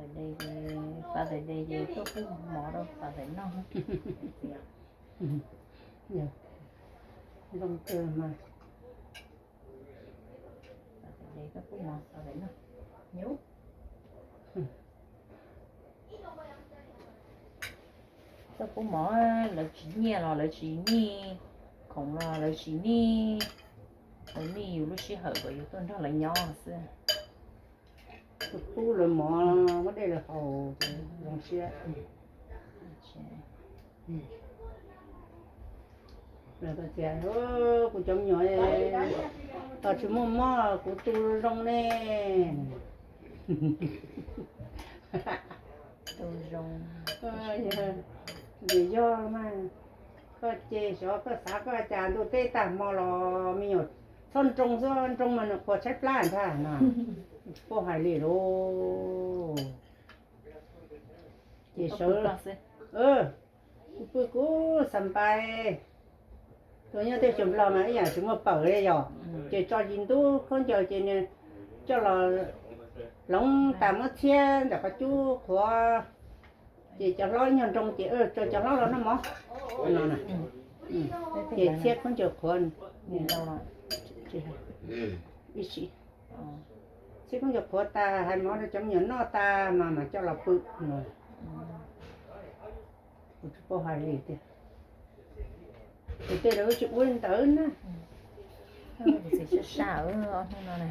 Father's Day, Father's Day ces tuaj pub mov rau Father noj. Zoo kawg mas. Father's Day tuaj pub mov Father noj. Tuaj pub mov, lawv tsis nyiaj los lawv tsis nij, khoom los lawv tsis nij, lawv nij yus lub sij hawm kom yus tuaj nrog lawv nyob xwb. Pub lawv mov muab dej lawv haus, zoo siab. Lawv tias, kuv cov me nyuam tos tsis muaj mob, kuv tu zoo ne. Tus zoo. Vim yog mas koj ces xyov koj xav koj cas, ntuj teb tag hmo los me nyuam txhob nroo xwb, nroo mas nws qhuas tshaib plab ntag no. Tsis paub hais li lauj. Ces sawv, kuv pw kuv xa npais, tus nyob teb chaws Nplog mas ib yam tsis muaj pawg li yog, ces tso tsis ntub khaub ncaws ces nws coj los hloov tas muab txhiab ntawm qhov cub qhuav, ces cov hlob nyuag nroo ces tso cov hlob los noj mov no. Ces txhiab khaub ncaws qhuav, ib si, txhiab khaub ncaws qhuav tas hais mov rau cov me nyuam noj tas mas mam coj los pw no. Kuv tsis paub hais li tiag, kuv tej lawv tsis ua li ntawd na. Sab sab ob hnub no na.